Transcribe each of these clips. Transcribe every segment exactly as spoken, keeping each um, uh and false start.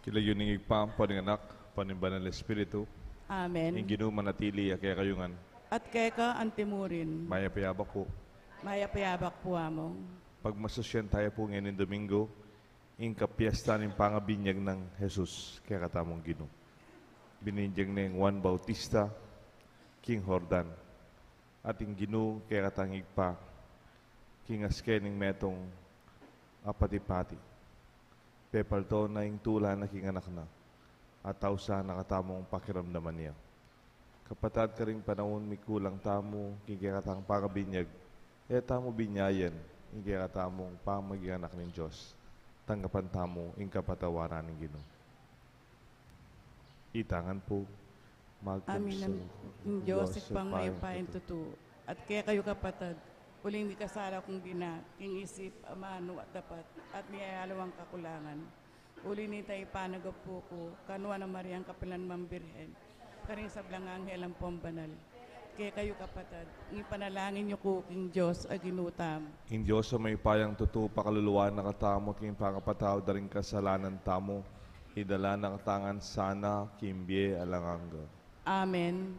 King lagyu ning Ibpa, ampo ning Anak, ampo ning Banal Espiritu. Amen. Ing Ginu manatili ya kekayu ngan. At keka antimurin. Mayap a yabak pu. Mayap a yabak pu, Among. Pagmasusyan taya pu ngeni ing Domingo, ing kapiestan ning pangabinyag nang Jesus kekatamung Ginu. Bininyag ne i Juan Bautista king Jordan, at ing Ginu kekatang Ibpa king aske ning metung a pati-pati. Pepalto na ing tula na king anak na, at ausan na katamung pakiramdaman ya. Kapatad, karing panaun mikulang tamu king kekatang pangabinyag, e tamu binyayan ing kekatamung pamaging anak ning Dios. Tanggapan tamu ing kapatawaran ning Ginu. Itang ngan pu. Amin. Magkamisa ing Dios, Ibpang mayupayang tutu, at kekayu kapatad, uling mikasala kung dina king isip, amanu at dapat, at miyayaliwang kakulangan. Uli nita, ipanagap pu ku kanu a Mariang kapilan man Birhen, karing sablang anghel ampong banal, kekayu kapatad, ing ipanalangin yu ku king Dios a Ginu tamu. Ing Dios a mayupayang tutu pakaluluan na katamu king pangapatawad da ring kasalanan tamu, idala na katamu ngan sana king bie alang angga. Amen.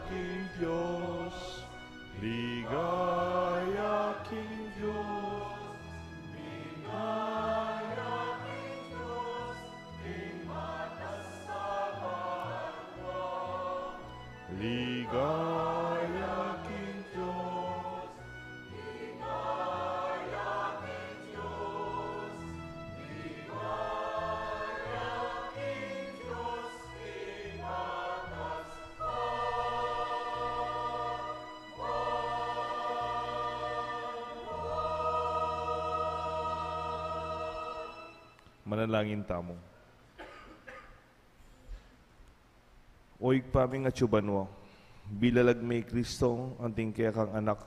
King Dios, ligaya king Dios, ligaya king Dios, king matas a banua. Ligaya king Dios, ligaya king Dios, ligaya king Dios, king matas a banua. Manalangin tamu. O Ibpa ming atsu banua, bilalag me i Kristo, anting kekang Anak,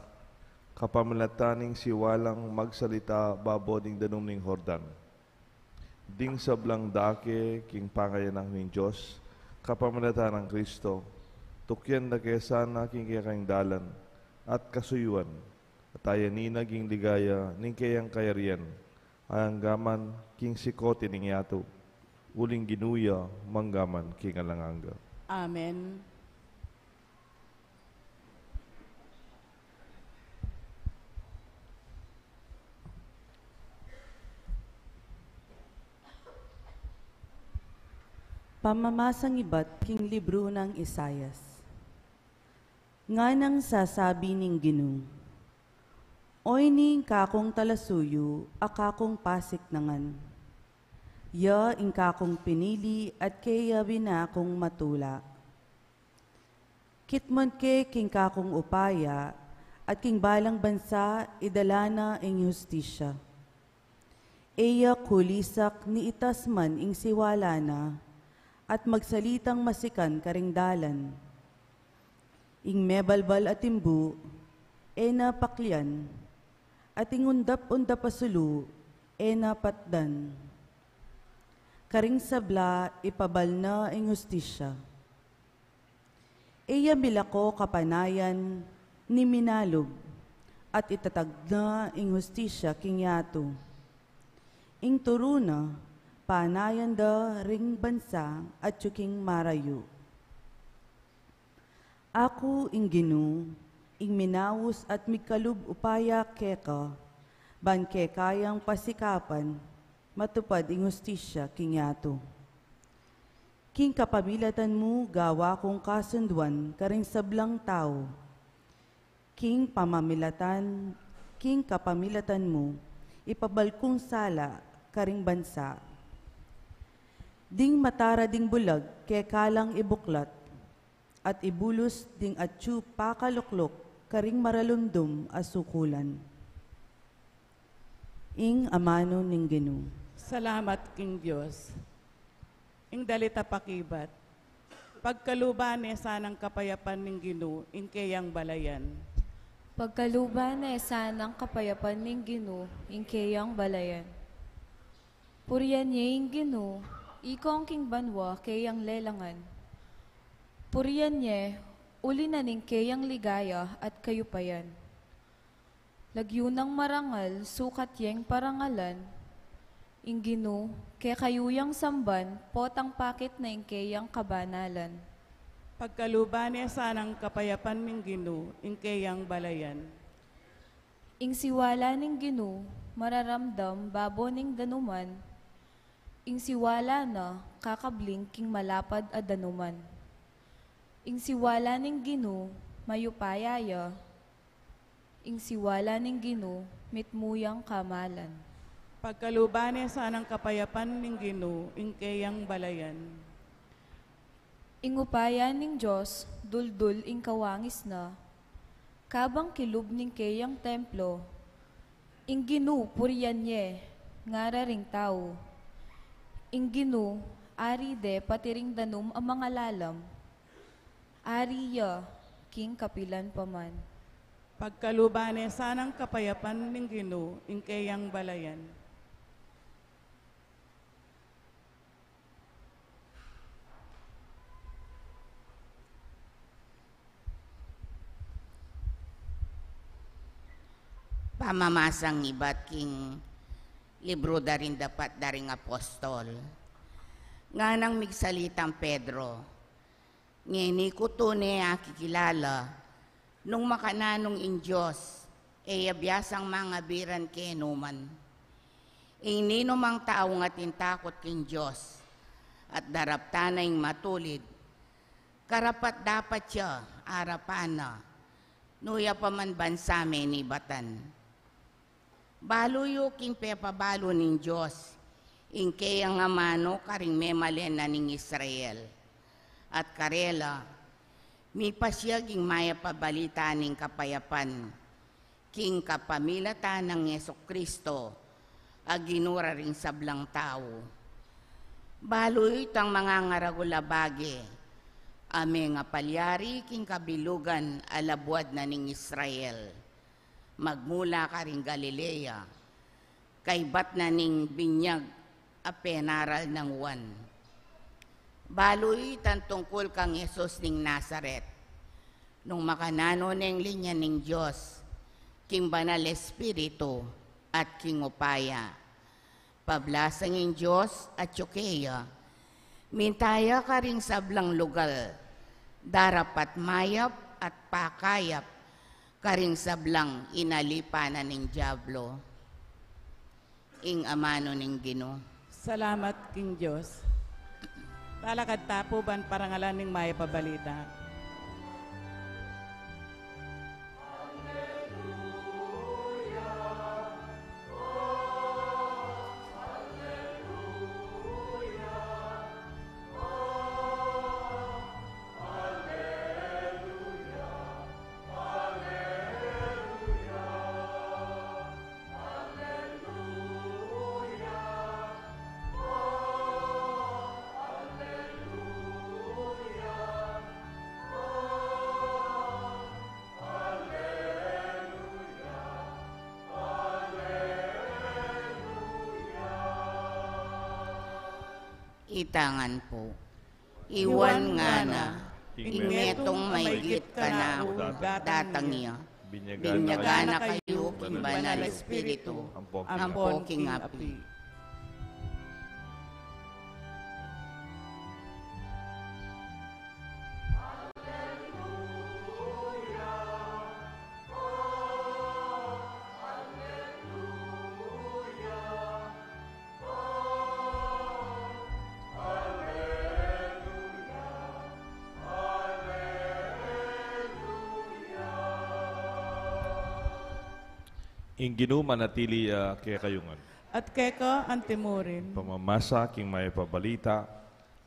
kapamilatan ning siwalang magsalita babo ding danum ning Jordan. Ding sablang dake king pangayanak ning Dios, kapamilatan nang Kristo, tukyan da ke sana king kekang dalan at kasuyuan, at ayanin na ing ligaya ning keyang kayarian, anggaman king sikut ning yatu. uling Ginu ya, mangga man king alang angga. Amen. Pamamasang ibat king libru nang Isaias. Nganang sasabi ning Ginu, "Oyni ing kakung talasuyu a kakung pasiknangan, ya ing kakung pinili at keya binakung matula. Kitmon ke king kakung upaya, at king balang bansa idala na ing hustisya. E ya kulisak ni itas man ing siwala na, at magsalitang masikan karing dalan. Ing mebalbal a timbu, e na paklian, at ing undap-undap a sulu, e na patdan. Karing sabla, ipabal na ing hustisya. E ya milako kapanayan ni minalub, at itatag na ing hustisya king yatu. Ing turu na, panayan da ring bansa atyu king marayu." Aku ing Ginu, ing minaus at migkalub upaya keka, ban kekayang pasikapan, matupad ing hustisya king yatu. King kapamilatan mu gawa kung kasunduan karing sablang tau. King pamamilatan, king kapamilatan mu, ipabal kung sala karing bansa. Ding matara ding bulag keka lang ibuklat, at ibulus ding atyu pakalukluk karing maralumdum a sukulan. Ing amanu ning Ginu. Salamat king Dios. Ing dalit a pakibat. Pagkaluban ne sanang kapayapan ning Ginu ing keyang balayan. Pagkaluban ne sanang kapayapan ning Ginu ing keyang balayan. Purian ye ing Ginu, ikong king banua keyang lelangan. Purian ye, uli na ning keyang ligaya at kayupayan. Lagyu nang marangal, sukat yeng parangalan. Ing Ginu, kekayu yang samban, potang pakit na ing keyang kabanalan. Pagkaluban ne sanang kapayapan ning Ginu ing keyang balayan. Ing siwala ning Ginu, mararamdam babo ning danuman. Ing siwala na, kakabling king malapad a danuman. Ing siwala ning Ginu, mayupaya ya. Ing siwala ning Ginu, mitmu yang kamalan. Pagkaluban ne sanang kapayapan ning Ginu ing keyang balayan. Ing upaya ning Dios, duldul ing kawangis na. Kabang kilub ning keyang templo, ing Ginu purian ye, ngara ring tau. Ing Ginu, ari de pati ring danum a mangalalam. Ari ya king kapilan pa man. Pagkaluban ne sanang kapayapan ning Ginu ing keyang balayan. Pamamasang ibat king libru da ring dapat da ring apostol. Nganang migsalitang Pedro, ngeni ku tune akikilala nung makananung ing Dios e ya biasang mangabiran kenu man. Ing ninumang tau ngan atin takut king Dios at daraptan na ing matulid, karapat-dapat ya arapan na, nu ya pa man bansa menibatan. Balu yu king pepabalu ning Dios ing keyang amanu karing memalen na ning Israel. At karela, mipasiag ing mayap a balita ning kapayapan king kapamilatan nang Jesucristo a Ginu ra ring sablang tau. Balu yu itang mangangaragul a bage a mengapalyari king kabilugan a labuad na ning Israel, magmula karing Galilea, kaybat na ning binyag a penaral nang Juan. Balu yu itang tungkul kang Jesus ning Nazaret, nung makananu neng linya ning Dios king Banal Espiritu at king upaya. Pablasang ing Dios atyu keya Minta ya karing sablang lugal, darapat mayap at pakayap karing sablang inalipan na ning Diablo. Ing amanu ning Ginu. Salamat king Dios. Talakad ta pu ban parangalan ning Mayap a Balita. Ita ngan pu. Iwan ngana, ing metung maigit kanaku datang ya. Binyagan na kayu king Banal Espiritu, ampo king api. Ing Ginu manatili ya kekayu ngan. At keka antimurin. Pamamasa king Mayap a Balita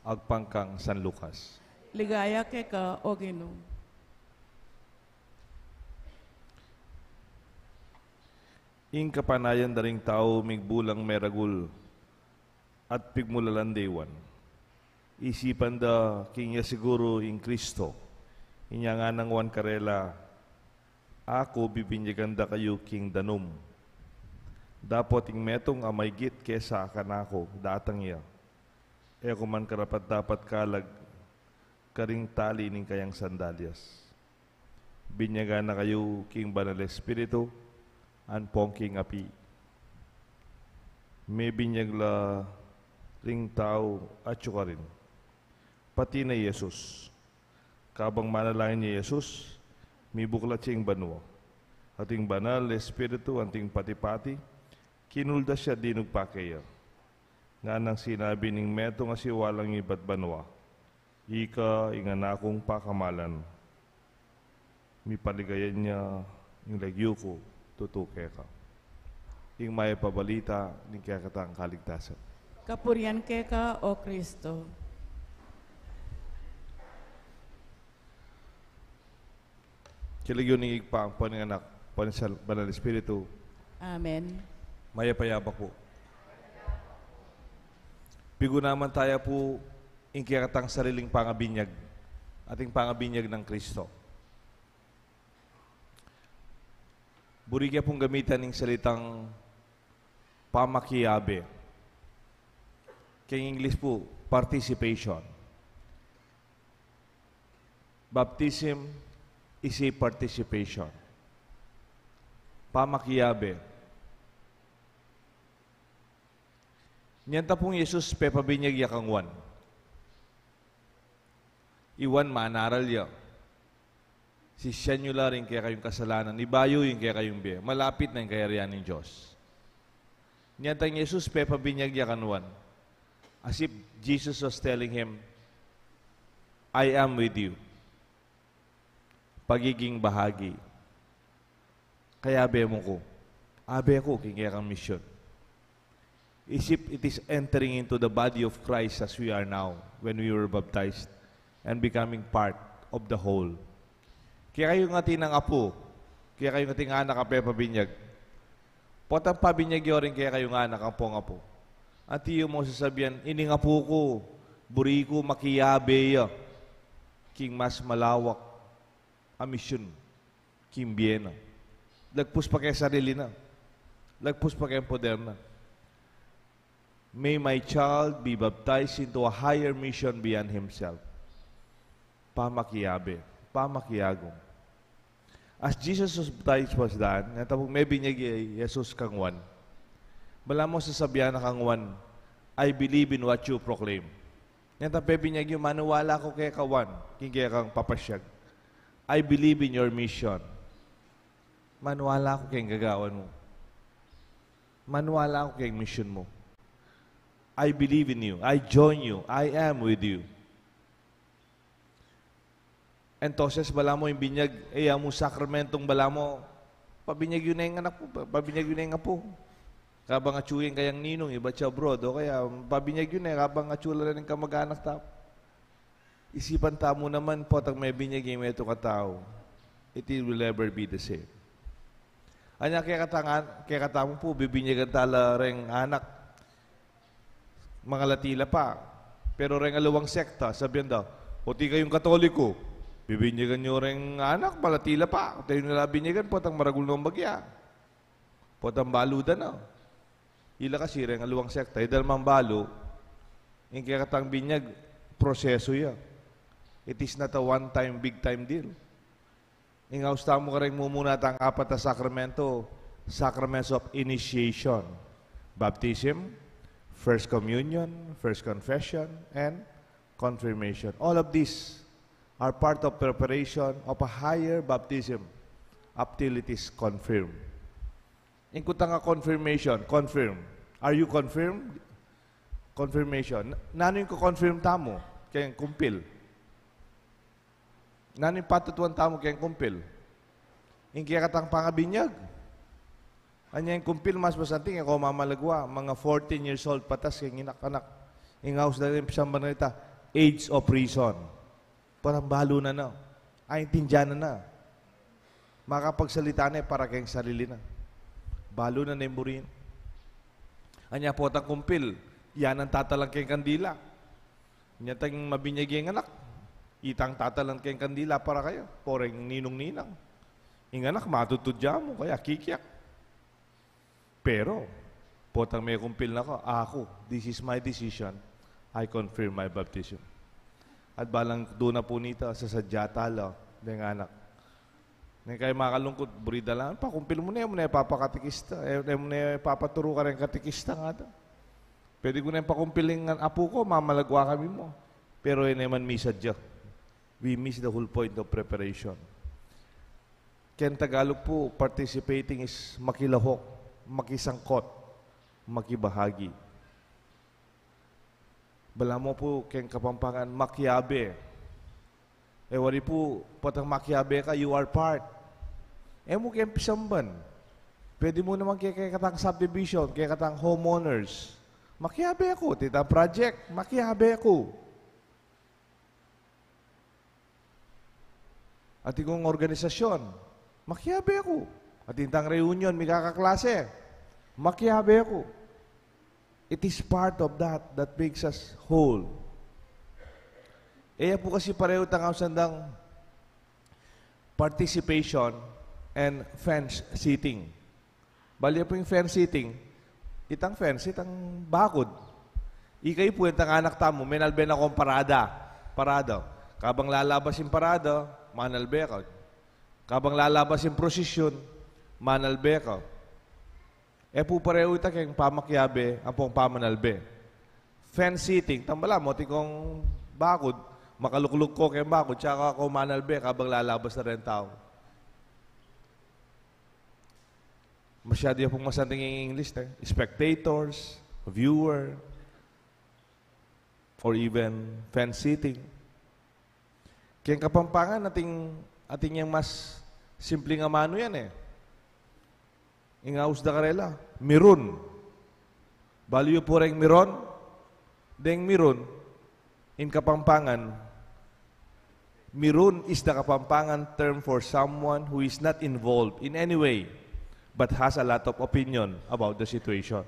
agpang kang San Lucas. Ligaya keka, O Ginu. Ing kapanayan da ring tau migbulang meragul at pigmulalan de i Juan. Isipan da king ya siguru ing Kristo. Inya ngana nang Juan karela, "Aku bibinyagan da kayu king danum. Dapot ing metung a maigit kesa kanaku datang ya. E ku man karapat-dapat kalag karing tali ning kayang sandalyas. Binyagan na kayu king Banal Espiritu, ampong king api." Mebinyag la ring tau atyu karin, pati na i Jesus. Kabang manalangin ya i Jesus, mibuklat ya ing banua. At ing Banal Espiritu anting pati-pati, kinuldas ya at dinugpa keya. Nganang sinabi ning metung a siwalang ibat banua, "Ika ing Anak kung pakamalan. Mipaligayan ya ing lagyu ku tutu keka." Ing Mayap a Balita ning kekatang kaligtasan. Kapurian keka, O Kristo. King lagyu ning Ibpa, ampo ning Anak, ampo ning Sal-, Banal Espiritu. Amen. Mayap a yabak pu. Pigunaman taya pu ing kekatang sariling pangabinyag, ating pangabinyag nang Kristo. Buri ke pung gamitan ing salitang pamakiabe. King English pu, participation. Baptism is a participation. Pamakiabe. Nyang ta pung Jesus pepabinyag ya kang Juan. I Juan manaral ya. Sisian yu la ring kekayung kasalanan, ibayu yu ing kekayung bie. Malapit na ing kayarian ning Dios. Nyang tang Jesus pepabinyag ya kang Juan. As if Jesus was telling him, "I am with you." Pagiging bahagi. Kayabe mu ku. Abe ku king kekang misyon. As if it is entering into the body of Christ as we are now when we were baptized and becoming part of the whole. Kekayu ngan atin apu, kekayu ngan atin anak a pepabinyag. Potang pabinyag yu ring kekayung anak ampong apu, anti yu mu sasabian, "Ining apu ku, buri ku makiabe ya king mas malawak a misyon king bie na." Lagpus pa keng sarili na. Lagpus pa keng poder na. "May my child be baptized into a higher mission beyond himself." Pamakiabe, pamakiagum. As Jesus was baptized was done, nyang ta pung mebinyag ya i Jesus kang Juan, balamu sasabian na kang Juan, "I believe in what you proclaim." Neta pebinyag yu, maniwala ku keka, Juan, king kekang papasyag. I believe in your mission. Maniwala ku keng gagawan mu. Maniwala ku keng mission mu. I believe in you. I join you. I am with you. Entonces, balamu ing binyag, e ya mu sakramentung balamu, pabinyag yu ne ing anak mu, pa-, pabinyag yu ne ing apu. Kabang atyu ya ing kayang ninung, ibat ya abroad, o kaya, pabinyag yu ne, kabang atyu la ring kamag-anak ta. Isipan tamu naman, potang mebinyag ing metung a tau, it will never be the same. Anya, kekatang, kekatamu pu, bibinyagan ta la reng anak, mangalati la pa. Pero reng aliwang sekta, sabian da, "O ti kayung Katoliko, bibinyagan yu reng anak, mangalati la pa. O ti yu na la binyagan, potang maragul na ing bagya. Potang balu da na." Ila kasi reng aliwang sekta, e da naman balu, ing kekatang binyag, prosesu ya. It is not a one-time, big-time deal. Ing aus tamu kareng mumuna tang apat a sakramento, sacraments of initiation, baptism, first communion, first confession, and confirmation. All of these are part of preparation of a higher baptism up till it is confirmed. Ing kutang a confirmation, confirm. Are you confirmed? Confirmation. Nanu ing ko-confirm tamu keng kumpil? Nanu ing patutuan tamu keng kumpil? Ing kekatang pangabinyag. Anya ing kumpil, mas masanting e ko mamalagwa, mga fourteen years old patas keng anak-anak. Ing aus da ring pisamban reta, age of reason. Parang balu na na. Aintindian na na. Makapagsalita na para keng sarili na. Balu na na ing buri na. Anya potang kumpil, ya nang tatalan keng kandila. Nya tang mabinyag ing anak, itang tatalan keng kandila para kaya, poreng ninung-ninang. Ing anak, matutud ya mu, kaya kikyak. Pero, potang mekumpil na ka, aku, this is my decision, I confirm my baptism. At balang duna pu nita, sasadya ta la, deng anak. Neng kaya makalungkut, buri da la, pakumpil mu ne, e mu ne papakatikista, e, e mu ne papaturu kareng katikista, ngata. Pwede ku neng pakumpil ing apu ku, mamalagwa kami mu. Pero e ne man misadya. We miss the whole point of preparation. Keng Tagalog pu, participating is makilahok, makisangkot, makibahagi. Balamu pu keng Kapampangan, makiabe. E wari pu, potang makiabe ka, you are part. E mu keng pisamban. Pwede mu naman keng kekatang subdivision, kekatang homeowners. Makiabe ku, itang project, makiabe ku. Atin kung organisasyon, makiabe ku. Atin tang reunion, mikakaklase, makiabe ku. It is part of that that makes us whole. E ya pu kasi parehu itang ausan dang participation and fence sitting. Bali ya pu ing fence sitting, itang fence, itang bakud. Ikayu pu, itang anak tamu, menalbe na kung parada. Parada. Kabang lalabas ing parada, manalbe ka. Kabang lalabas ing prosesyon, manalbe ka. E pu parehu ita keng pamakiabe ampong pamanalbe. Fence sitting, tambala mu, atin kung bakud, makalukluk ko keng bakud, tsaka ko manalbe kabang lalabas na reng tau. Masyadu ya pung masanting ing English, ne? Spectators, viewer, or even fence sitting. Keng Kapampangan, atin, atin yang mas simpleng amanu yan, e. Ing aus da karela, mirun. Balu yu pu reng mirun, deng mirun, in Kapampangan, mirun is the Kapampangan term for someone who is not involved in any way but has a lot of opinion about the situation.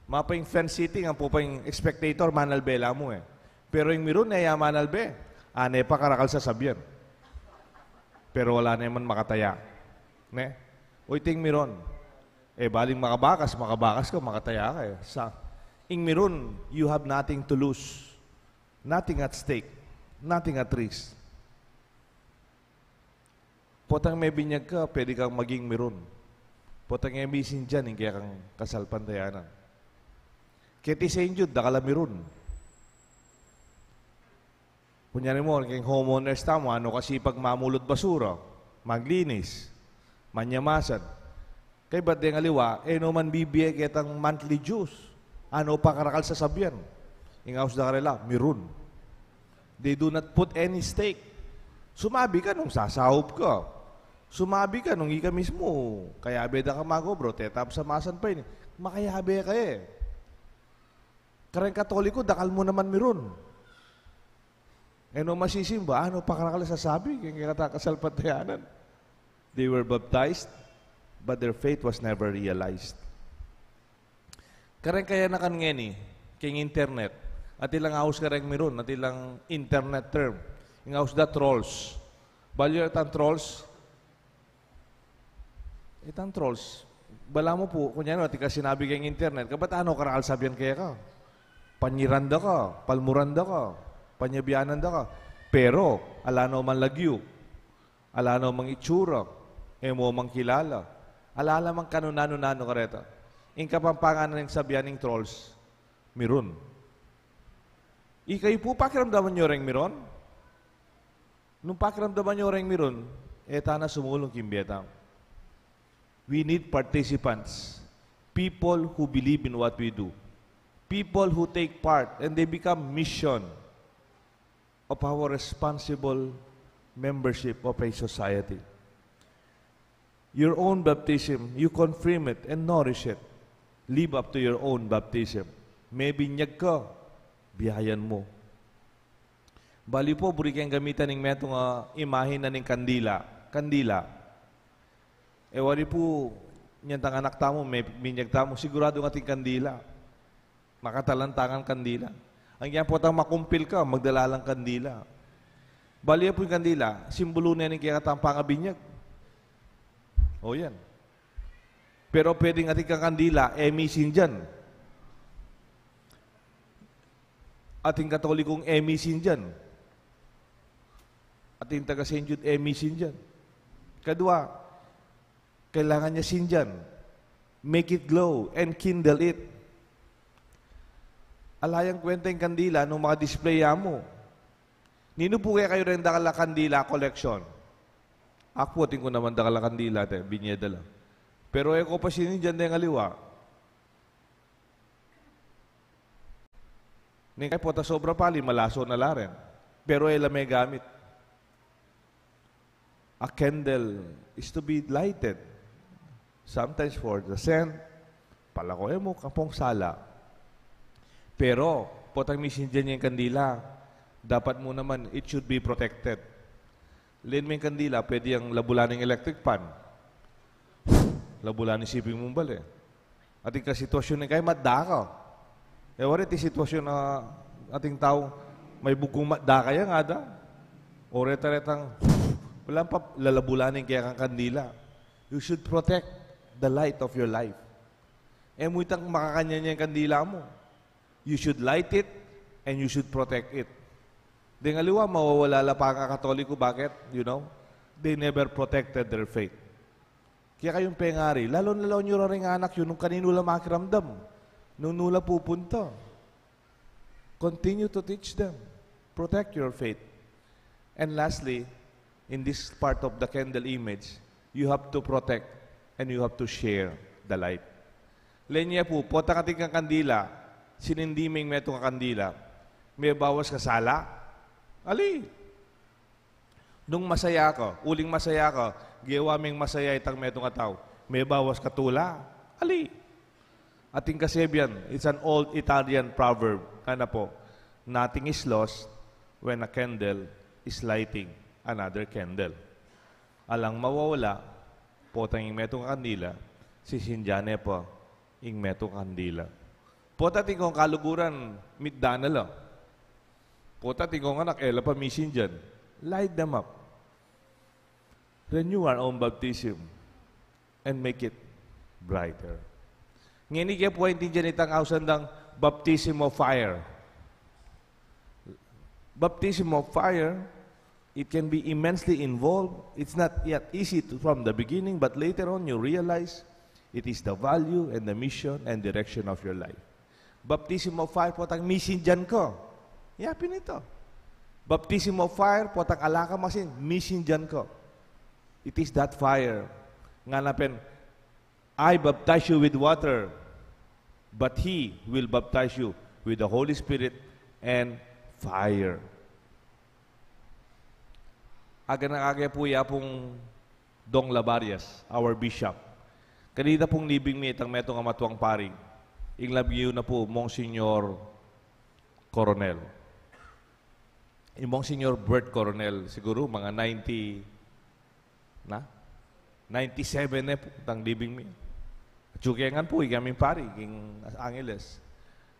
Mapang fence sitting, ampo pang spectator, manalbe la mu, e. Pero ing mirun, e ya manalbe. Ane pa karakal sasabian. Pero wala ne man makataya. Ne? O iting mirun. E, baling makabakas, makabakas ka, makataya ka, e. Sa, ing mirun, you have nothing to lose. Nothing at stake. Nothing at risk. Potang mebinyag ka, pwede kang maging mirun. Potang e misindian ing kekang kasalpantayanan. Keti Saint Jude, dakal a mirun. Kunyari mo, keng homeowners tamu, ano kasipag mamulot basura, maglinis, manyamasan. Kaybat deng aliwa, e no man bibie ketang monthly dues. Ano pa karakal sasabian? Ing aus da karela, mirun. They do not put any stake. Sumabi ka nung sasaup ka. Sumabi ka nung ika mismu, kayabe da ka mag-obra, tetap sa masan pa ini. Makayabe ka e. Kareng Katoliko, dakal mu naman mirun. E no masisimba, ano pa karakal sasabi keng kekatang kasalpantayanan? They were baptized, but their faith was never realized. Kareng kayanakan ngeni, keng internet, atin lang aus kareng mirun, atin lang internet term, ing aus da trolls. Balu yu itang trolls? Itang trolls, balamu pu, kunyari, atin kang sinabi keng internet, kabat ano karakal sabian keka? Panyiran da ka, palmuran da ka, panyabianan da ka. Pero, ala no mang lagyu, ala no mang itsura, e mu mang kilala, ala la mang kananu-nanu kareta. Ing Kapampangan ning sabian ning trolls, mirun. Ikayu pu, pakiramdaman yu reng mirun? Nung pakiramdaman yu reng mirun, e ta na sumulung king bie tamu. We need participants, people who believe in what we do, people who take part and they become mission of our responsible membership of a society. Your own baptism, you confirm it and nourish it. Live up to your own baptism. Mebinyag ka, biayan mu. Balu yu pu, buri keng gamitan ing metung a imahe na ning kandila. Kandila. E wari pu, inyang anak tamu, mebinyag tamu, siguradu ating kandila. Makatalantangan kandila. Anyang potang makumpil ka, magdala lang kandila. Balu yu pu, ing kandila, simbulu ne ning kekatang pangabinyag. O yan. Pero pwedeng atin kang kandila, e misindian. Atin Katolikong e misindian. Atin taga Saint Jude e misindian. Kadua, kailangan ya sindian. Make it glow and kindle it. Ala yang kwenta ing kandila nung maka-display ya mu. Ninu pu kekayu reng dakal a kandila collection? Aku, atin ku naman dakal a kandila, te, binye da la. Pero e ku pa sinindian deng aliwa. Neng kaya pota sobra pali, malaso na la rin. Pero e la megamit. A candle is to be lighted. Sometimes for the scent, palako e mu, kapung sala. Pero, potang misindian ya ing kandila, dapat mu naman, it should be protected. Len me ing kandila, pwede yang labulan ning electric fan. Labulan ning siping mung bale. Atin kang sitwasyun ning kaya matda ka. E wari ti sitwasyun na ating tau, maibugkung matda ka ya, ngada. O reta-retang, wala pa, lalabulan ning kekang kandila. You should protect the light of your life. E mu itang makakanyan ya ing kandila mu. You should light it and you should protect it. Deng aliwa, mawawala la pangakatoliko. Bakit? You know? They never protected their faith. Kaya kayung pengari, lalo na lawan yu reng anak yu, nung kaninu la makiramdam, nung nu la pupunta. Continue to teach them. Protect your faith. And lastly, in this part of the candle image, you have to protect and you have to share the light. Len ye pu, potang atin kang kandila, sinindi me ing metung a kandila, mebawas ka sala? Ali. Nung masaya ka, uling masaya ka, gewa meng masaya itang metung a tau, mebawas ka tula? Ali. Atin kasebian, it's an old Italian proverb. Ngana pu, "Nothing is lost when a candle is lighting another candle." Alang mawawala, potang ing metung a kandila, sisindian ne pa ing metung a kandila. Pota atin kung kaluguran, mitda na la. Pota atin kung anak, e la pa misindian. Light them up. Renew our own baptism and make it brighter. Ngeni ke pu, intindian itang ausan dang baptism of fire. Baptism of fire, it can be immensely involved. It's not yet easy to, from the beginning, but later on you realize it is the value and the mission and direction of your life. Baptism of fire, potang misindian ka. Ya pin ita. Baptism of fire, potang ala ka masin, misindian ka. It is that fire. Ngana pin, "I baptize you with water, but he will baptize you with the Holy Spirit and fire." Aga na aga pu ya pung Dong Labarias, our bishop. Kanita pung libing mi itang metung a matuang pari. Ing labyu na pu, Monsignor Coronel. Ing Monsignor Bert Coronel, siguru mga ninety, na? Ninety-seven ne pu, itang libing mi. Atyu ke ngan pu, ikaming pari, king Angeles.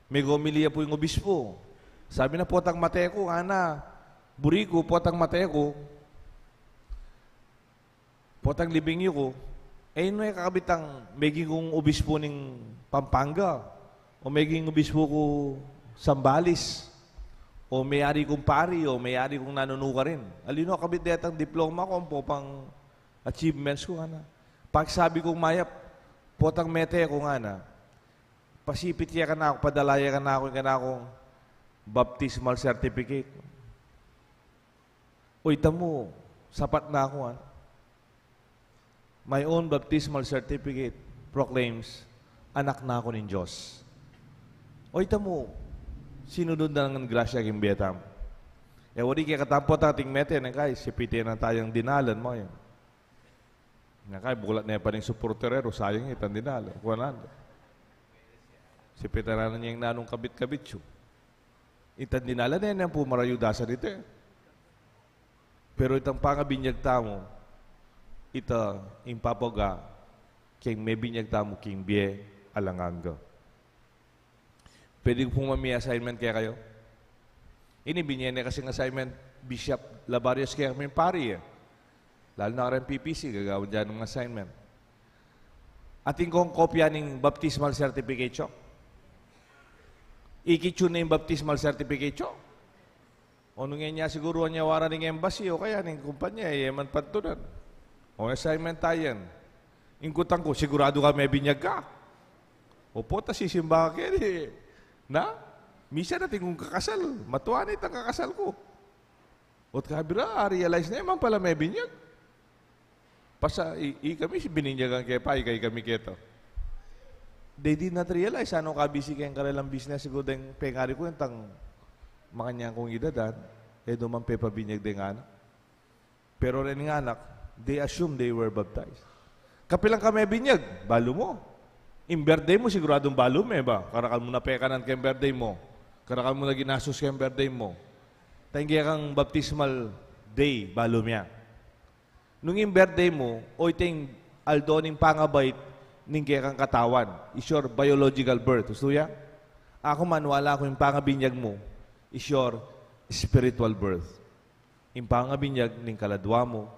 Migomiliya pu ing obispo. Sabi na, "Potang mate ku, ngana, buri ku, potang mate ku, potang libing yu ku, e, nu e kakabit tang meging kung obispo ning Pampanga, o meging obispo ku Zambales, o meyari kung pari, o meyari kung nanu-nanu karin. Ali nu akabit detang diploma ku, ampo pang achievements ku," ngana. Pagsabi kung mayap, "Potang mete ku," ngana, "pasipit ye kanaku, padala ye kanaku ing kanakung baptismal certificate." "O, ita mu, sapat na ku, ah. My own baptismal certificate proclaims, anak na ku ning Dios." "O, ita mu, sinunod na ngan grasya king bie tamu." E wari kekatamu, potang ating mete, neng kai, sipite na tayang dinalan mu yan. Neng kai, bulat ne pa ning suportereru, sayang itang dinalan. Kuan nanda. Sipite na neng nanung kabit-kabit yu. Itang dinalan, e ne pu marayudasan ita. Pero itang pangabinyag tamu, ita ing papaga king mebinyag tamu king bie alang angga. Pwede ku pung mamie assignment kekayu? Ini, binye ne kasing assignment, Bishop Labarios, kekaming pari, e. Lalu na kareng P P C, gagawan da ning assignment. Atin kong kopya ning baptismal certificate yu? Ikit yu na ing baptismal certificate yu? O nung e nya siguru, anya waran ning embassy o kaya ning kumpanya, e man pantunan. O assignment tayan. Ing kutang ku, "Siguradu ka mebinyag ka?" "Opu, ta sisimba ka keni." Na? Misan atin kung kakasal, matua na itang kakasal ku. Ot kabira, a-realize ne man pala mebinyag. Pasa, i-, ikami binyagan ke pa, ika-, ikami keta. They did not realize, anu, kabisi keng karelang business, siguru deng pengari ku, itang makanyan kung edadan, e, dumang pepabinyag deng anak. Pero reng anak, they assume they were baptized. Kapilan ka mebinyag, balu mu. Ing birthday mu, siguradung balu me ba? Karakal mu na pekanan keng birthday mu. Karakal mu na ginastus keng birthday mu. Ta ing kekang baptismal day, balu me ya. Nung ing birthday mu, o ita ing aldo ning pangabait ning kekang katawan, is your biological birth. Ustu ya? Aku, maniwala ku ing pangabinyag mu is your spiritual birth. Ing pangabinyag ning kaladua mu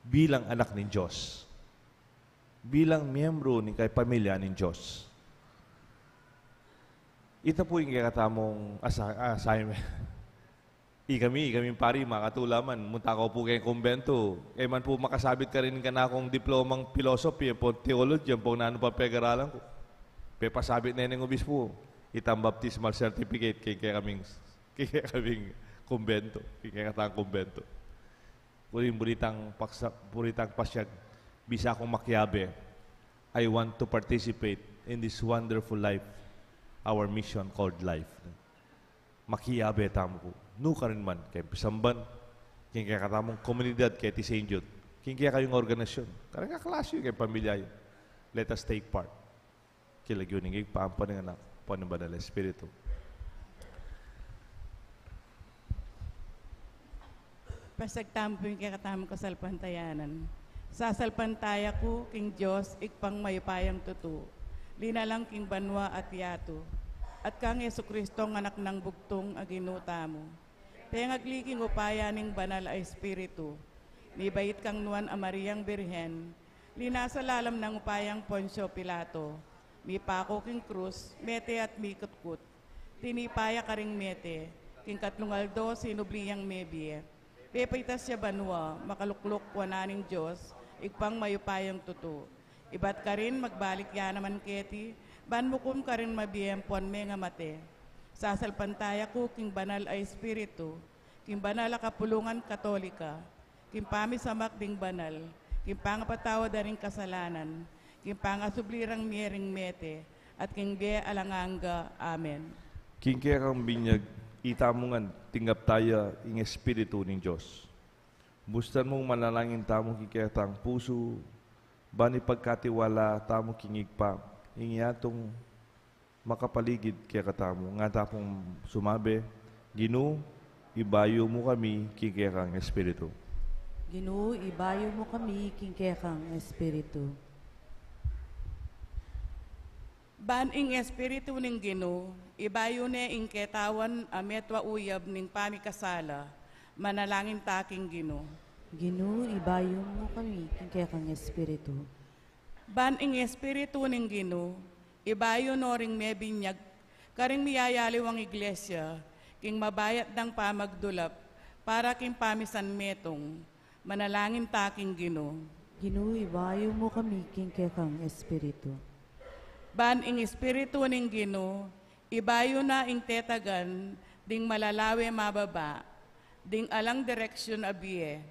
bilang anak ning Dios. Bilang miyembro ning kapamilya ning Dios. Ita pu ing kekatamung asa-, assignment. Ikami, ikaming pari, makatula man, munta ku pu keng kumbento. E man pu makasabit karin ing kanakung diplomang philosophy, ampong theology, ampong nanu pang pegaralan ku. Pepasabit ne ning obispo itang baptismal certificate keng kekaming, keng kekaming kumbento, keng kekatang kumbento. Puri, puri tang paksa-, puri tang pasiag, bisa kung makiabe. I want to participate in this wonderful life, our mission called life. Makiabe tamu ku. Nukarin man, keng pisamban, keng kekatamung komunidad, keti Saint Jude, keng kekayung organisasyon, kareng kaklase yu, keng pamilya yu. Let us take part. King lagyu ning Ibpa, ampo ning Anak, ampo ning Banal a Espiritu. Pasiag tamu pu ing kekatamung kasalpantayanan. Sasalpantaya ku king Dios, Ibpang mayupayang tutu, linalang king banua at yatu, at kang Jesucristong Anak nang bugtung a Ginu tamu. Pengagli king upaya ning Banal a Espiritu, mibait kang Nuan a Mariang Birhen, linasa lalam nang upayang Poncio Pilato, mipaku king krus, mete at mikutkut. Tinipa ya karing mete, king katlung aldo sinubli yang mebie. Pepaitas ya banua, makalukluk wanan ning Dios, Ibpang mayupayang tutu. Ibat karin magbalik ya naman keti, ban mukum karing mabie ampon mengamate. Sasalpantaya ku king Banal a Espiritu, king banal a kapulungan Katolika, king pamisamak ding banal, king pangapatawad da ring kasalanan, king pangasubli rang mie ring mete, at king bie alang angga. Amen. King kekang binyag, itamu ngan tinggap taya ing Espiritu ning Dios. Bustan mung manalangin tamu king ketang pusu, ban ipagkatiwala tamu king Ibpa ing yatung makapaligid kekatamu. Nga ta pung sumabi, Ginu, ibayu mu kami king kekang Espiritu. Ginu, ibayu mu kami king kekang Espiritu. Ban ing Espiritu ning Ginu, ibayu ne ing ketawan a metua uyab ning pamikasala, manalangin ta king Ginu. Ginu, ibayu mu kami king kekang Espiritu. Ban ing Espiritu ning Ginu, ibayu no ring mebinyag karing miyayaliwang iglesia, king mabayat dang pamagdulap, para king pamisan metung, manalangin ta king Ginu. Ginu, ibayu mu kami king kekang Espiritu. Ban ing Espiritu ning Ginu, ibayu na ing tetagan ding malalawe mababa, ding alang direksyun a bie,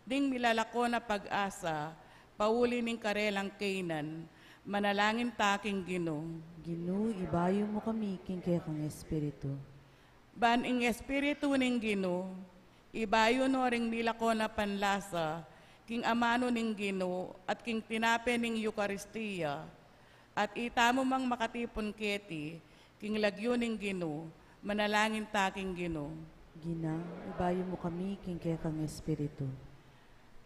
ding milalako na pag-asa, pauli ning karelang kaynan, manalangin ta king Ginu. Ginu, ibayu mu kami king kekang Espiritu. Ban ing Espiritu ning Ginu, ibayu no ring milako na panlasa, king amanu ning Ginu, at king tinape ning Eukaristia, at itamu mang makatipun keti, king lagyu ning Ginu, manalangin ta king Ginu. Gina, ibayu mu kami king kekang Espiritu.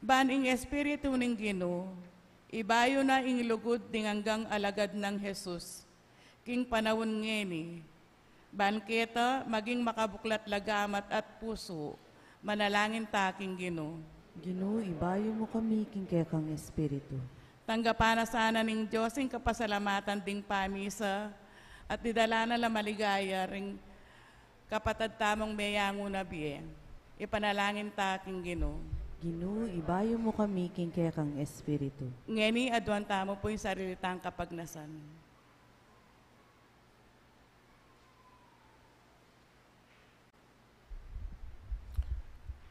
Ban ing Espiritu ning Ginu, ibayu na ing lugud ding anggang alagad nang Jesus, king panaun ngeni, ban keta maging makabuklat la gamat at pusu, manalangin ta king Ginu. Ginu, ibayu mu kami king kekang Espiritu. Tanggapan na sana ning Dios ing kapasalamatan ding pamisa, at idala na la maligaya ring kapatad tamung meyangu na bie. Ipanalangin ta king Ginu. Ginu, ibayu mu kami king kekang Espiritu. Ngeni, aduan tamu pu ing sarili tang kapagnasan.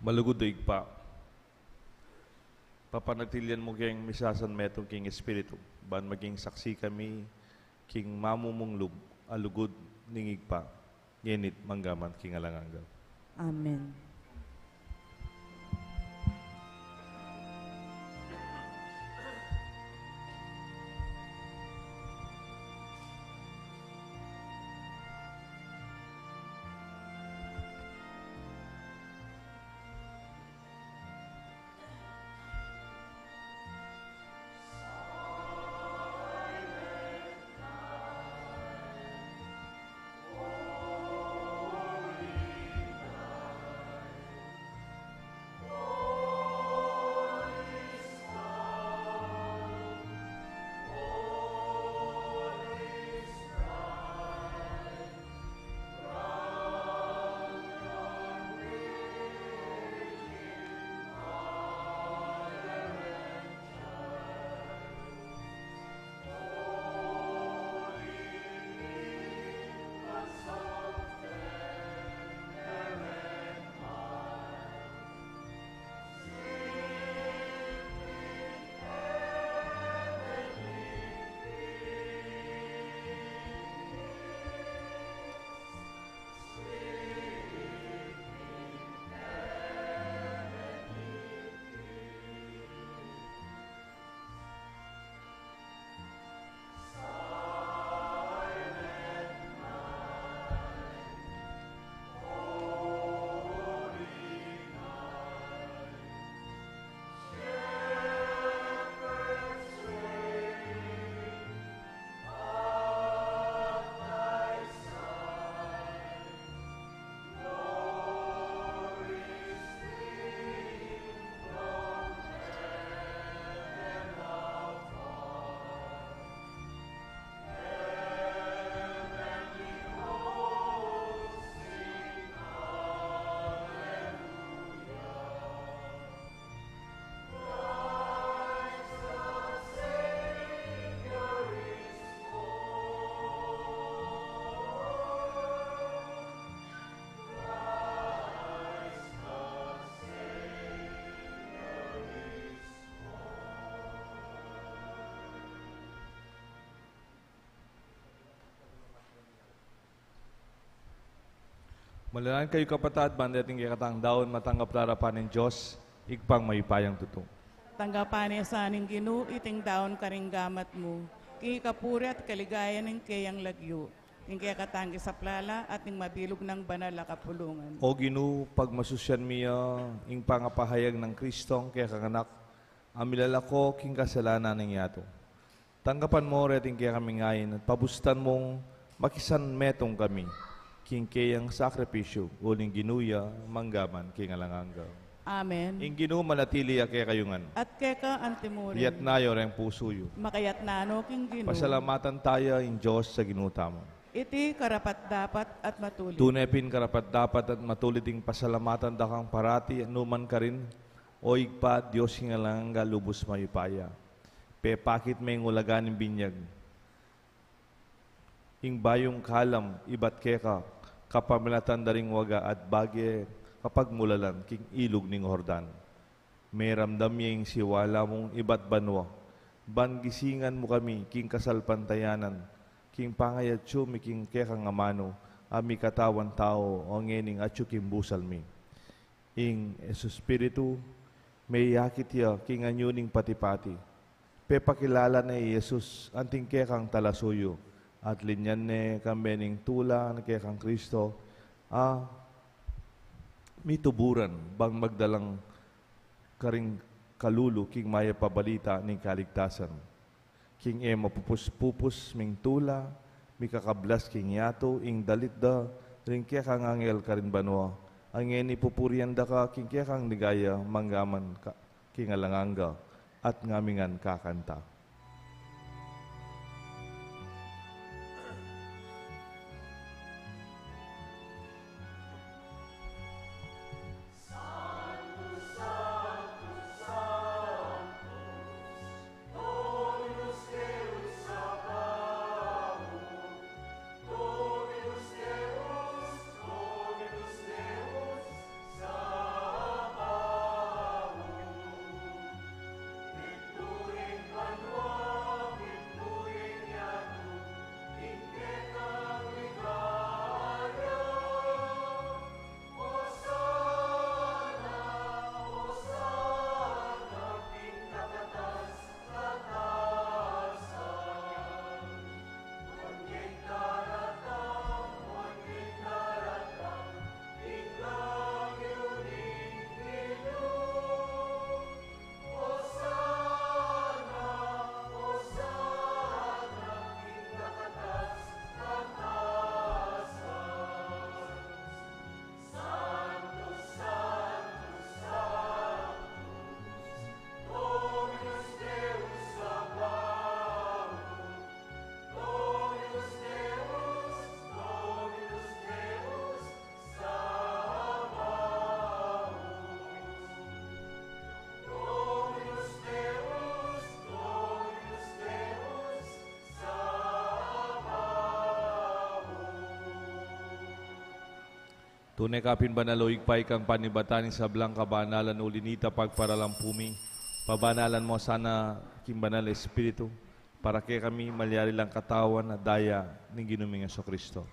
Malugud a Ibpa, papanatilian mu keng misasan metung king Espiritu, ban maging saksi kami king mamumung lub a lugud ning Ibpa, ngeni't manggaman king alang angga. Amen. Manalangin kayu, kapatad, ban deting kekatang daun matanggap la arapan ning Dios, Ibpang mayupayang tutu. Tanggapan na sa ning Ginu iting daun karing gamat mu, king kapurian at kaligayan ning keyang lagyu, ning kekatang isaplala at ning mabilug nang banal a kapulungan. O Ginu, pagmasusyan mi ya ing pangapahayag nang Kristong kekang Anak, a milalako king kasalanan ning yatu. Tanggapan mo reting kekaming ain at pabustan mung makisanmetung kami king keyang sakripisyu, uling Ginu ya, mangga man king alang angga. Amen. Ing Ginu manatili ya kekayu ngan. At keka antimurin. Iyatas yu reng pusu yu. Makayatas no king Ginu. Pasalamatan taya ing Dios a Ginu tamu. Iti karapat-dapat at matulid. Tune pin karapat-dapat at matulid ing pasalamatan da kang parati at nukarin man, O Ibpa, Dios king alang angga, lubus mayupaya. Pepakit me ing ulaga ning binyag, ing bayung kalam ibat keka, kapamilatan da ring waga at bage kapagmulalan king ilug ning Jordan. Meramdam ya ing siwala mung ibat banua, ban gisingan mu kami king kasalpantayanan, king pangayatsu mi king kekang amanu, a mikatawan tau, o ngening atsu king busal mi. Ing Espiritu, meyakit ya king anyu ning pati-pati. Pepakilala ne i Jesus anting kekang talasuyu, at linyan ne kambe ning tula na kekang Kristo, a mituburan bang magdalang karing kalulu king mayap a balita ning kaligtasan. King e mapupus-pupus ming tula, mikakablas king yatu ing dalit da ring kekang angel karin banua, a ngeni pupurian da ka king kekang ligaya mangga man ka, king alang angga, at ngamingan kakanta. Tune ka pin banal, o Ibpa, ika ing panibatan ning sablang kabanalan, uli na nita pagparalan pu mi, pabanalan mu sana king Banal Espiritu, para kekami malyari lang katawan at daya ning Ginu ming Jesucristo.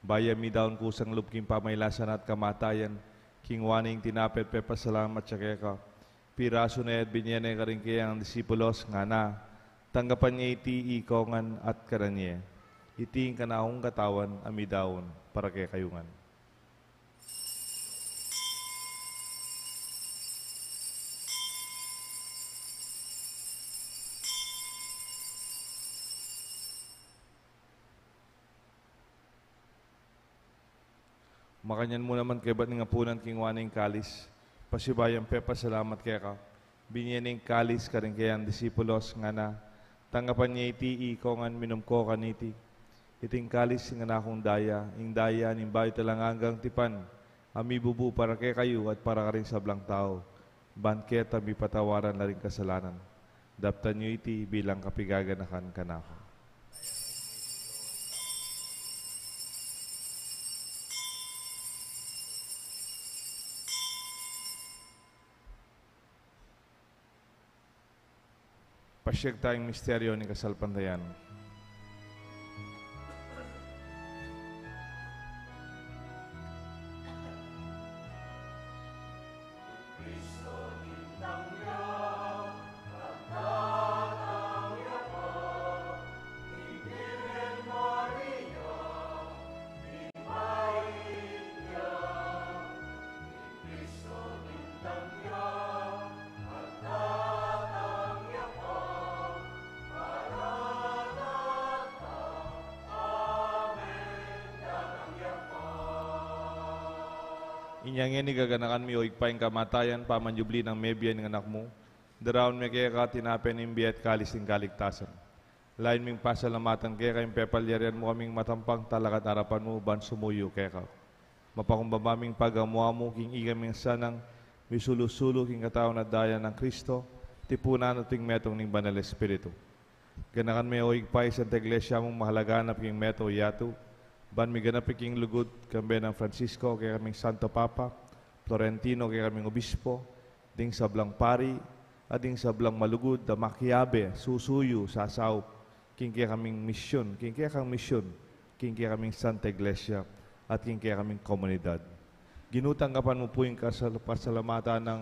Bayu ya midaun kusang lub king pamailasan at kamatayan, kinua ne ing tinape at pepasalamat ya keka, pirasu ne at binye ne karing keyang disipulos, ngana: Tanggapan ye iti ikongan at kanan ye. Iti ing kanakung katawan a midaun para kekayu ngan. Makanyan mu naman kaybat ning apunan, kinua ne ing kalis, pasibayu yang pepasalamat keka, binye ne ing kalis karing keyang disipulos, ngana: Tanggapan ye iti ikongan, minum ko kaniti. Iti ing kalis ning kanakung daya, ing daya ning bayu at alang anggang tipan, a mibubu para kekayu at para karing sablang tau, ban keta mipatawaran la ring kasalanan. Daptan yu iti bilang kapaganakan kanaku. Pasiag taya king misteryu ning kasalpantayanan. Inya ngeni gaganakan mi, o Ibpa, ing kamatayan, pamanjubli nang mebie ning Anak mu, daraun mi keka tinape ning bie at kalis ning kaligtasan. Lalu ming pasalamatan keka ing pepalyarian mu kaming matampang talakad arapan mu ban sumuyu keka. Mapakumbaba ming pagamu-amu king ikaming sanang misulu-sulu king katawan at daya nang Kristo, tipunan at king metung ning Banal Espiritu. Ganakan me, o Ibpa, ing Santa Iglesia mung mahalaganap king meto yatu, ban miganap king lugud, kambe nang Francisco, kekaming Santo Papa, Florentino, kekaming Obispo, ding sablang pari, at ding sablang malugud a makiabe, susuyu, sasaup, king kekaming misyun, king kekang misyun, king kekaming Santa Iglesia, at king kekaming komunidad. Ginu, tanggapan mu pu ing kasal-, pasalamatan nang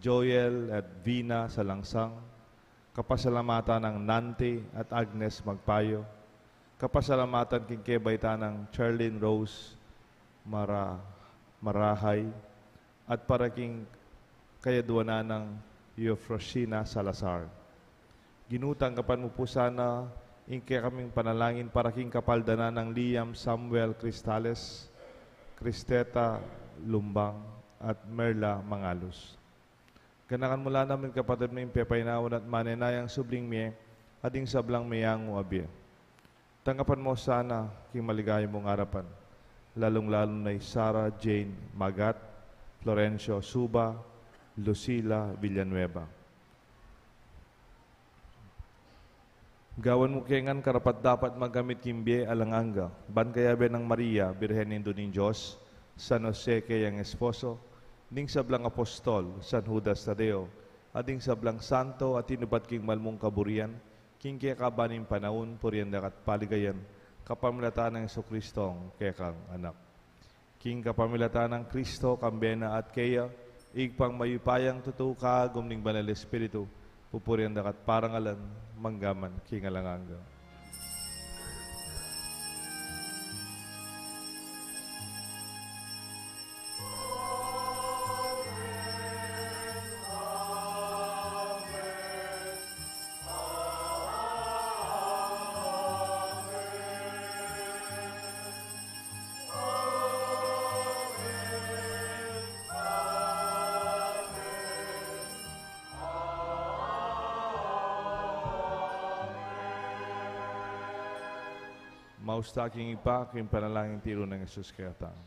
Joel at Vina Salangsang, kapasalamatan nang Nante at Agnes Magpayo, kapasalamatan king kebaitan nang Charlene Rose Mara-, Marahay, at para king kayaduanan nang Eufrosina Salazar. Ginu, tanggapan mu pu sana ing kekaming panalangin para king kapaldanan nang Liam Samuel Cristales, Cristeta Lumbang, at Merla Mangalus. Ganakan mu la naman ing kapatad ming pepainawan at manenayang subling mie, at ding sablang meyangu a bie. Tanggapan mu sana king maligaya mung arapan, lalung-lalu na i Sarah Jane Magat, Florencio Suba, Lucila Villanueva. Gawan mu ke ngan karapat-dapat magkamit king bie alang angga, ban kayabe nang Maria, Birhen Indu ning Dios, San Jose keyang esposo, ding sablang apostol, San Judas Tadeo, at ding sablang santo a tinupad king malmung kaburian, king kekaban ning panaun, purian da ka at paligayan, kapamilatan nang Jesucristong kekang Anak. King kapamilatan nang Kristo, kambe na at keya, Ibpang mayupayang tutu, kagum ning Banal Espiritu, pupurian da ka at parangalan, mangga man king alang angga. Mausta king Ibpa, king panalangin tiru nang Jesus kekatamu.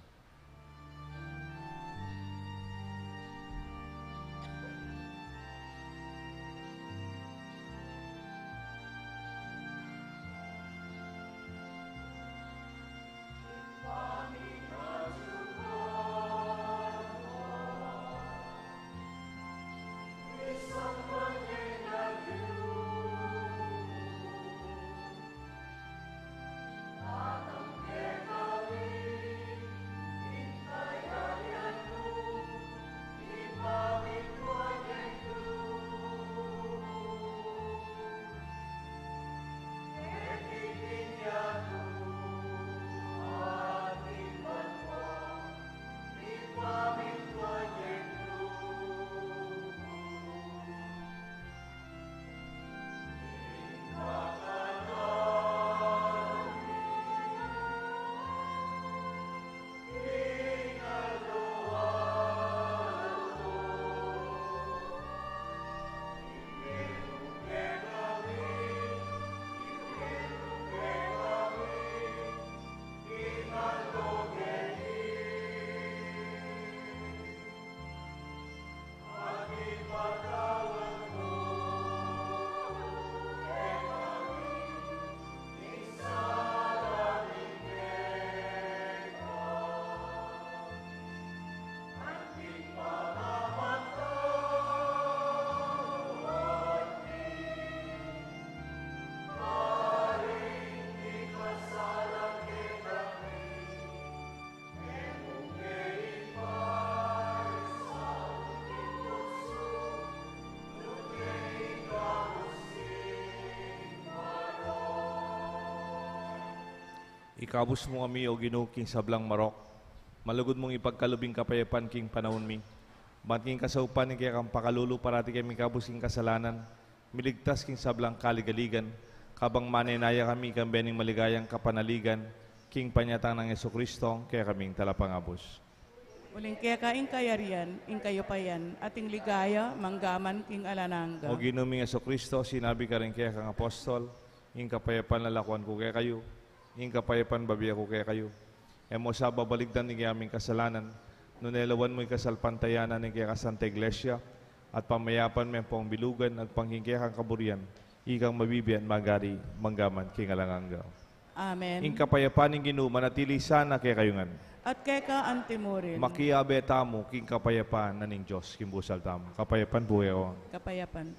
Ikabus mu kami, O Ginu, king sablang marok. Malugud mung ipagkalub ing kapayapan king panaun mi. Ban king kasaupan ning kekang pakalulu, parati kami ikabus king kasalanan, miligtas king sablang kaligaligan, kabang manenaya kami kambe ning maligayang kapanaligan, king panyatang nang Jesucristo, kekaming Talapangabus. Uling keka ing kayarian, ing kayupayan, at ing ligaya, manggaman king alang angga. O Ginu ming Jesucristo, sinabi ka ring kekang apostol, ing kapayapan lalakuan ku kekayu, ing kapayapan bibie ku kekayu. E mu sa babaligtan ing kekami kasalanan, nune lawan mu ing kasalpantayanan ning keka Santa Iglesia, at pamayapan me pung bilugan agpang king kekang kaburian, ikang mabibie at magari, manggaman king alang angga. Amen. Ing kapayapan ning Ginu manatili sana kekayu ngan. At keka anti murin. Makiabe tamu king kapayapan na ning Dios, king busal tamu. Kapayapan pu kekayu. Kapayapan.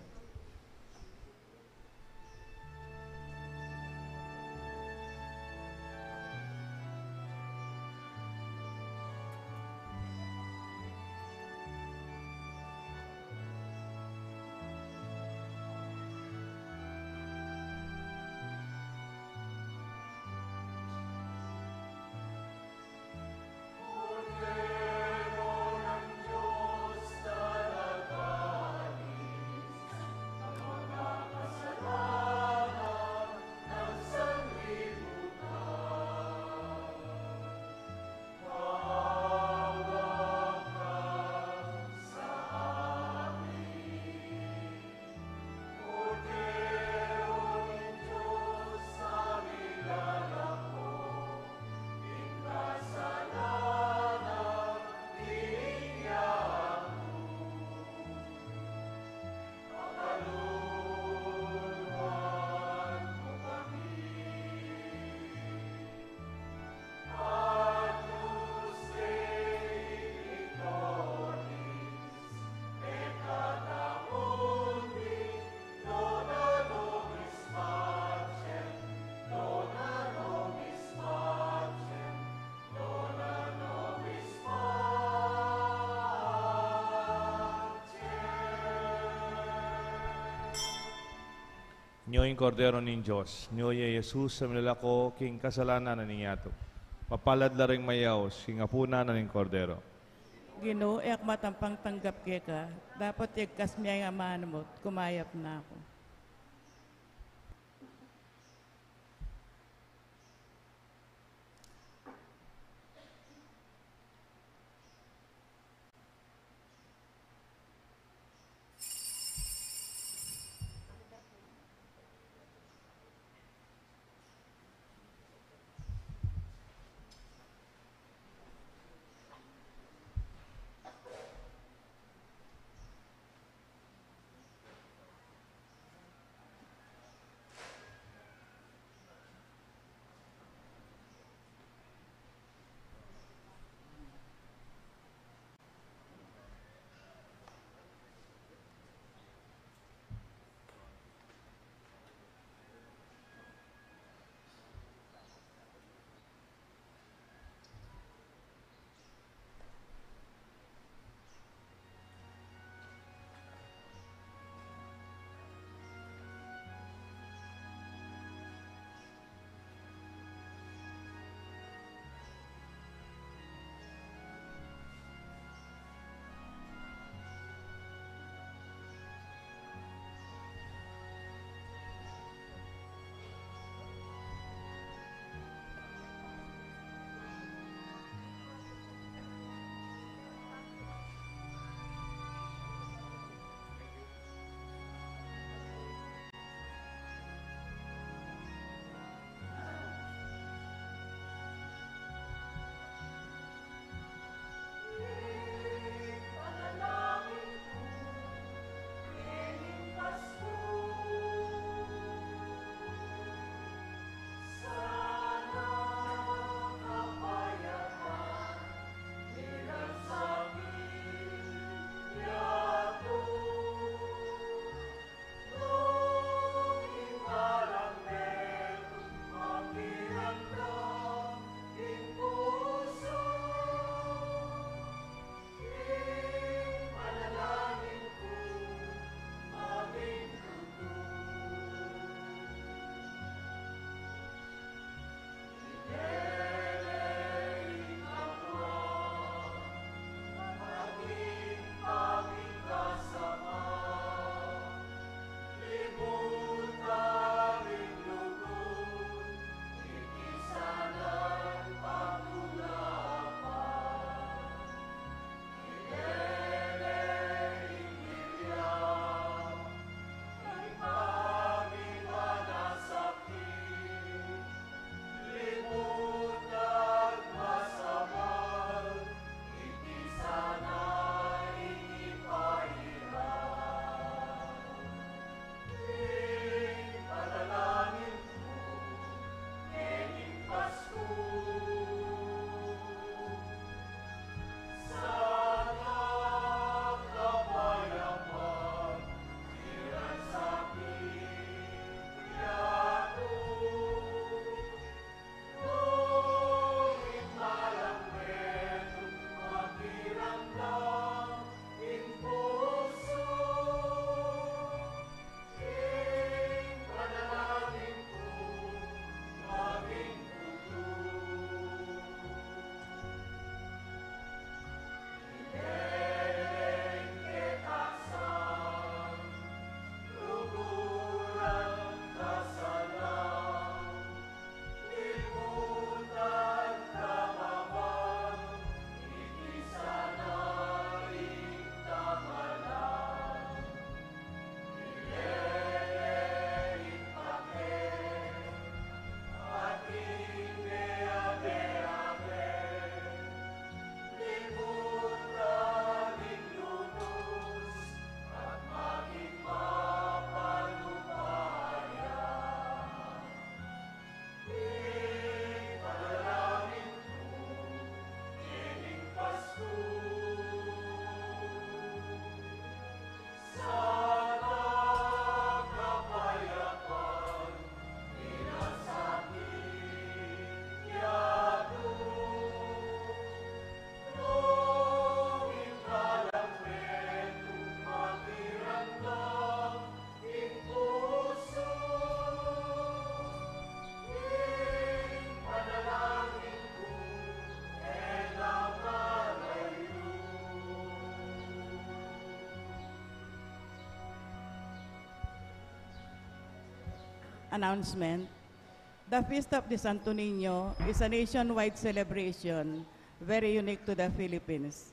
Nyo ing Kordero ning Dios, nyo ya i Jesus a milalako king kasalanan na ning yatu. Mapalad la ring mayaus king apunan na ning Kordero. Ginu, e ku matampang tanggap keka, dapot yagkas mu ya ing amanu mu, kumayap na ku. Announcement. The Feast of the Santo Niño is a nationwide celebration very unique to the Philippines.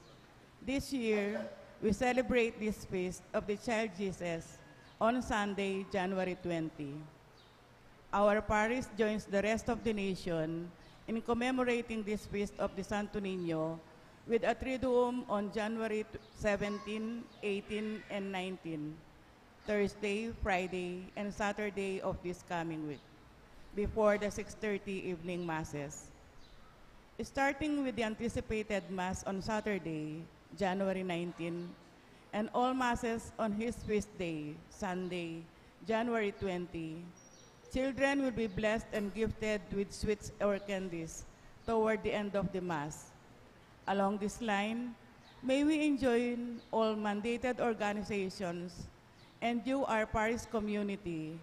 This year, we celebrate this feast of the child Jesus on Sunday, January twenty. Our parish joins the rest of the nation in commemorating this feast of the Santo Niño with a Triduum on January seventeen, eighteen, and nineteen, Thursday, Friday, and Saturday of this coming week, before the six thirty evening masses. Starting with the anticipated Mass on Saturday, January nineteen, and all Masses on his feast day, Sunday, January twenty, children will be blessed and gifted with sweets or candies toward the end of the Mass. Along this line, may we enjoin all mandated organizations and you, our parish community,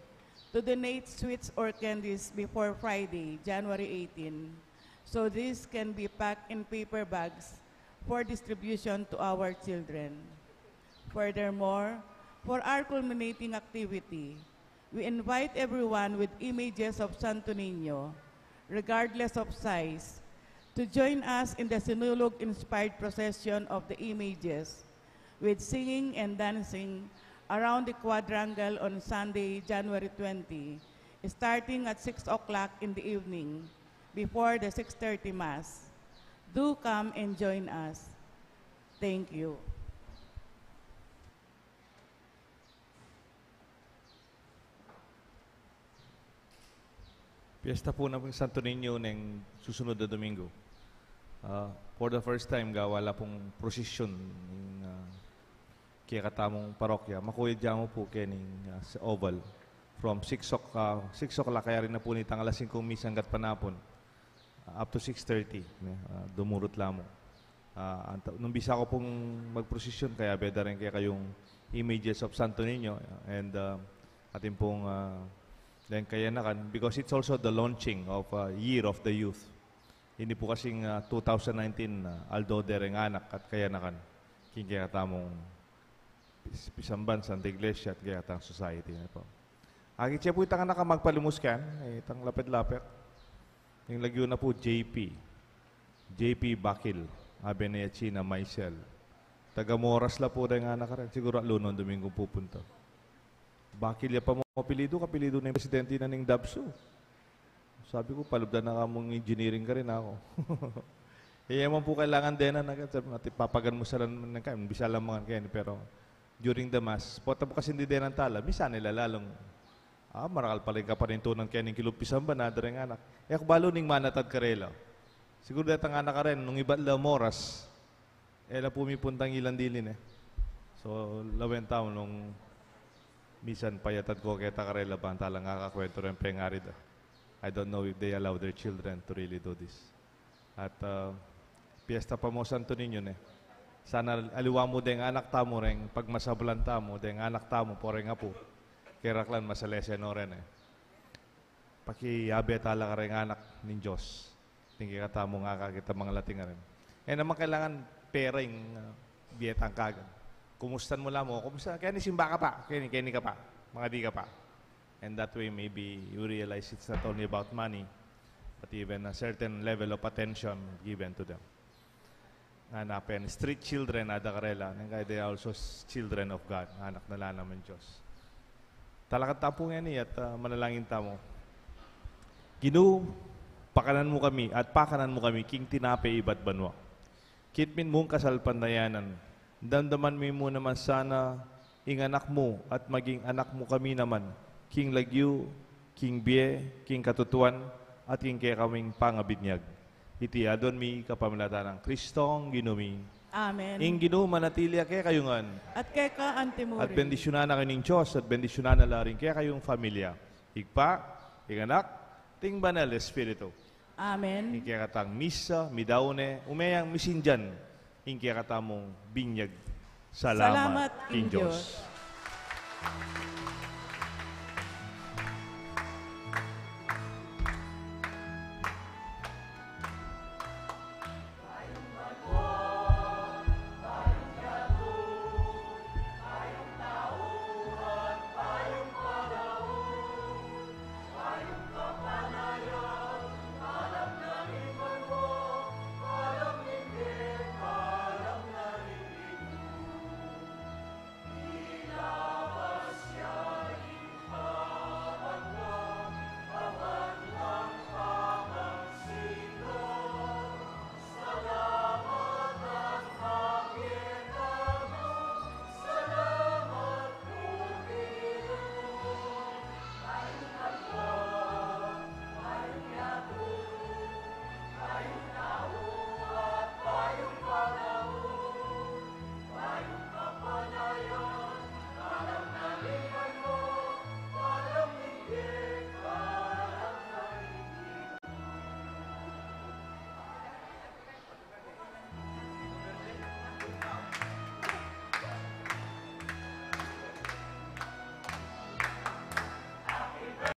to donate sweets or candies before Friday, January eighteen, so these can be packed in paper bags for distribution to our children. Furthermore, for our culminating activity, we invite everyone with images of Santo Niño, regardless of size, to join us in the Sinulog-inspired procession of the images, with singing and dancing around the quadrangle on Sunday, January twenty, starting at six o'clock in the evening, before the six thirty Mass. Do come and join us. Thank you. Piyesta pu na pu ing Santo Niño neng susunod a Domingo. Ah, for the first time, gawa la pung prosesyon ing, ah, kekatamung parokya. Makuyad ya mu pu keni, ah, sa Oval. From six o'clock, ah, six o'clock, kaya rin na pu nitang alas singkung misa anggat panapun. Ah, up to six thirty, ne? Ah, dumurut la mu. Ah, anta-, nung bisa ku pung magprosesyon, kayabe da rin kekayung images of Santo Niño, and, ah, atin pung, ah, deng kayanakan, because it's also the launching of, ah, Year of the Youth. Ini pu kasing, ah, two thousand nineteen, ah, Aldo deng Anak at Kayanakan, king kekatamung pis-, pisamban, Santa Iglesia, at kekatang society, ne pu. Akit ya pu itang anak a magpalimus keni, itang lapet-lapet. Ing lagyu na pu, J P. J P Bakil, abe ne ya China Maisel. Taga Moras la pu deng anak a rin. Siguru atlu nung Dominggung pupunta. Bakil ya pa mu apelyidu, kapelyidu na ning presidente na ning DABSU. Sabi ku, palubdan na ka mung engineering karin aku. E, e man pu kailangan denan agad, sabi, ati papagan mu sa lan man kaya, bisa la mangan keni, pero during the Mass, pota pu kasi ing denan tala, misan e la lalung, ah, marakal pala ing kapanintunan keni king lub pisamban, ada ring anak. E ku balu ning manatad karela. Siguru detang anak a rin, nung ibat la Moras, e la pu mipuntang ilang dili ne. So, lawen tamu nung misan payatad ku keta karela bang talang akakwentu ring pengari da. I don't know if they allow their children to really do this. At, ah, piyesta pa mu Santo Niño ne. Sana aliwa mu deng anak tamu reng pagmasablan tamu, deng anak tamu, pu reng apu. Keraklan masalese no rin e. Pakiabe tala kareng anak ning Dios. Ning kekatamung akakit a mangalating a rin. E naman kailangan pera ing, ah, bie tang kaagad. Kumustan mu la mu, kumusta? Keni simba ka pa, keni, keni ka pa, mangadi ka pa. And that way, maybe you realize it's not only about money, but even a certain level of attention given to them. Ngana pin, street children, ada karela, neng kaya they are also s-, children of God, anak na la naman Dios. Talakad tamu pu ngeni at, ah, manalangin tamu. Ginu, pakanan mu kami, at pakanan mu kami, king tinape ibat banua. Kitmit mung kasalpantayanan, damdaman mi mu naman sana ing anak mu at maging anak mu kami naman, king lagyu, king bie, king katutuan, at king kekaming pangabinyag. Iti aduan mi kapamilatan nang Kristong Ginu mi. Amen. Ing Ginu manatili ya kekayu ngan. At keka antimurin. At bendisyunan na kayu ning Dios, at bendisyunan na la rin kekayung familia. Ibpa, ing Anak, at ing Banal Espiritu. Amen. Ing kekatang misa, midaun ne, ume yang misindian ing kekatamung binyag. Salamat, salamat king Dios. Dios.